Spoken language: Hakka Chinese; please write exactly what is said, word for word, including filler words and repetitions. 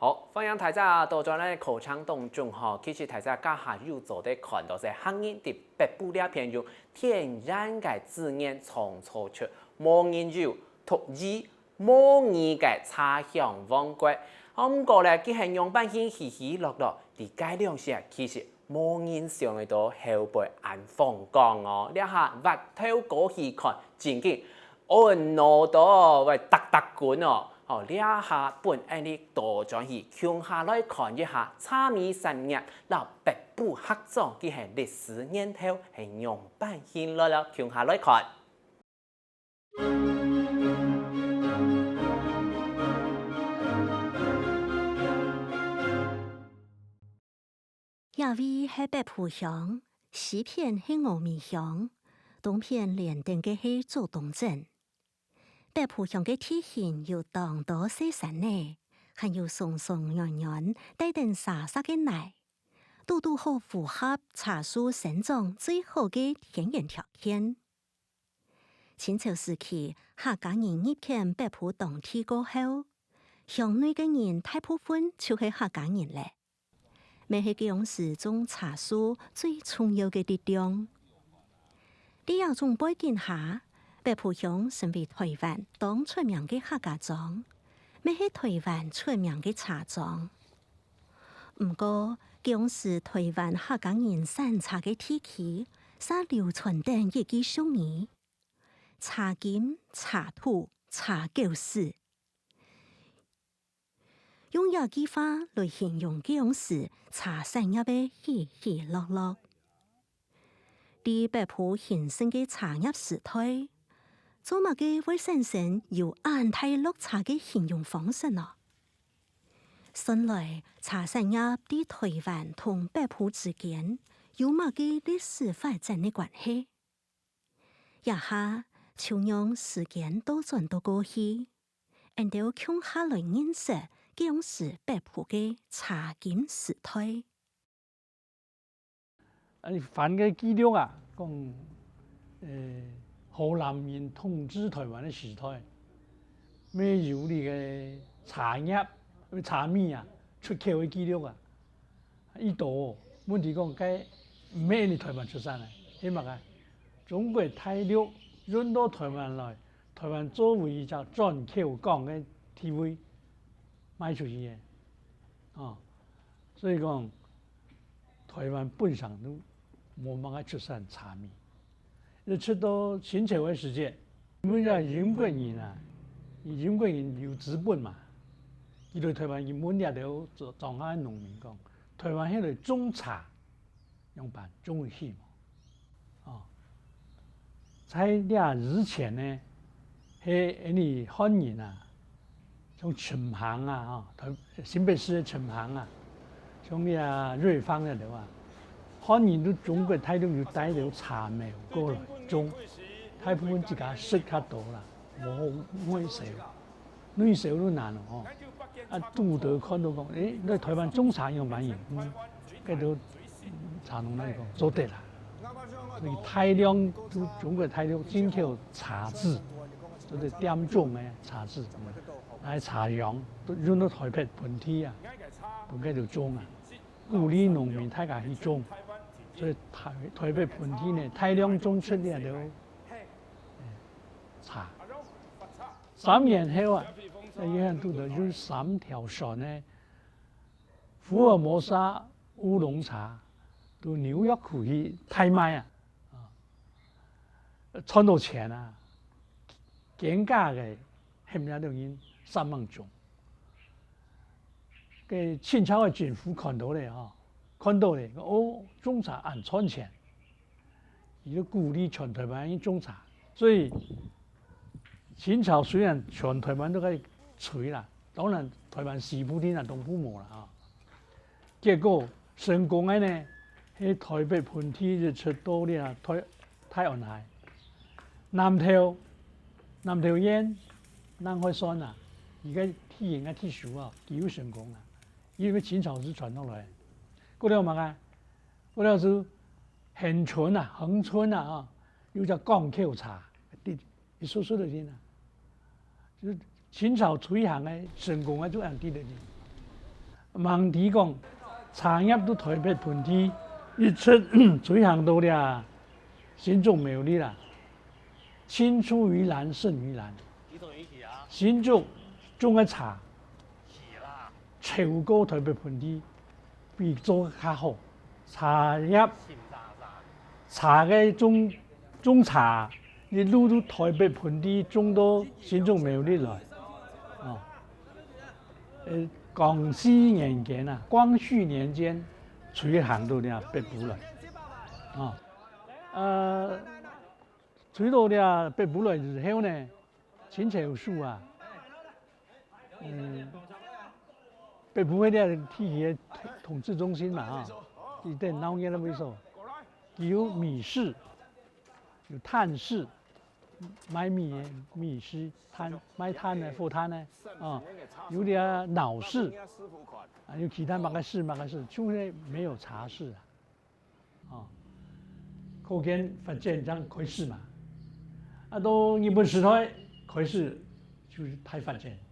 好，歡迎大家倒轉來課程當中吼，其實大家這下有做得看到，係客人在北部這片用天然个資源創造出無人有、獨一無二个茶香王國。毋過咧，佢係仰般形起起落落，在該兩時啊，其實無人想得到後背恁風光哦。這下斡頭過去看，正經 𠊎腦到會噠噠滾哦！好，這下分𠊎俚倒轉去共下來看一下茶米產業摎北埔客庄佢个歷史源頭係仰般形來了，共下來看。 這位係北埔鄉，西片係峨眉鄉，東片連等个係竹東鎮。北埔鄉个地形有當多細山仔，還有鬆鬆軟軟、帶等沙石个泥，堵堵好符合茶樹生長最好个天然條件。 清朝時期，客家人入墾北埔當地過後，鄉內个人大部分就係客家人了，乜係該央時種茶樹最重要个力量。在這種背景下，北埔鄉成為臺灣當出名个客家庄，乜係臺灣出名个茶庄。 毋過，該央時臺灣客家人產茶个地區，嗄流傳等一句俗語：「茶金、茶土、茶狗屎」。用這句話來形容該央時茶產業个起起落落。在北埔興盛个茶業時代，做麼个會產生有恁大落差个形容方式呢？ 算來，茶產業在臺灣同北埔之間有麼个歷史發展个關係？這下，就讓時間倒轉到過去，𠊎兜共下來認識該央時北埔个茶金時代。 啊，翻个記錄啊，講，呃，荷蘭人統治臺灣个時代，乜有這个茶葉，茶米啊，出口个記錄啊。佢兜問題講，該毋係𠊎俚臺灣出產个，係麼个？中國大陸運到臺灣來，臺灣作為一隻轉口港个地位，賣出去个。哦，所以講， 臺灣本省都無麼个出產茶米。一直到清朝个時節，因為這英國人啊，英國人有資本嘛，佢來臺灣佢問這兜庄下个農民講，臺灣係來種茶，仰般種會起無？哦， 在這以前呢，係𠊎俚漢人啊，像陳亨啊，吼，臺，新北市个陳亨啊，像這瑞芳个對吧？漢人都中國大陸有帶兜茶苗過來種，大部分自家食較多啦，無好外銷。 內銷都難哦，吼。啊，堵著看著講，欸，該臺灣種茶仰般形，嗯，該兜茶農來講，做得啦。所以大量，中國大陸進口茶籽，做得點種个茶籽，嗯，來茶秧，都運到臺北盆地啊，分該兜種啊，鼓勵農民大家去種，所以臺，臺北盆地呢，大量種出這兜，欸，茶。 三年後啊，在這下堵著有三條船个福爾摩沙烏龍茶，到紐約去大賣啊，啊，賺著錢啊，肩胛个喊這兜人煞猛種。該清朝个政府看著咧吼，看著咧，哦，種茶恁賺錢， 佢就鼓勵全臺灣人種茶。所以清朝雖然全臺灣都在吹啦，當然臺灣西部定啊，東部無啦啊。結果成功个呢，係臺北盆地一直到這大，大安溪。南投，南投縣南海線啊，佢个地形个地勢啊，佢有成功啊，因為清朝係傳落來。過了麼个？ 過了就恆春啊，恆春啊，吼，有隻港口茶，滴，一縮縮就定啊。就清朝推行个，成功个就恁滴就定。吂知講茶葉對臺北盆地一直吹行到這新竹苗栗啦，青出於藍勝於藍。新竹種个茶，超過臺北盆地，比做較好。茶葉，茶个種，種茶一路對臺北盆地種到新竹苗栗來。哦，呃，光緒年間啊，光緒年間，吹行到這北埔來。哦，呃，吹到這北埔來之後呢，清朝時啊，嗯，北埔該个地區个統，統治中心嘛，哈，一等鬧熱个位所，有米市，有炭市，賣米个米市，炭，賣炭个，火炭个，啊，有這鬧市，啊，有其他麼个市，麼个市，就係沒有茶市啊。 哦，可見發展正開始嘛。啊，到日本時代開始就係大發展。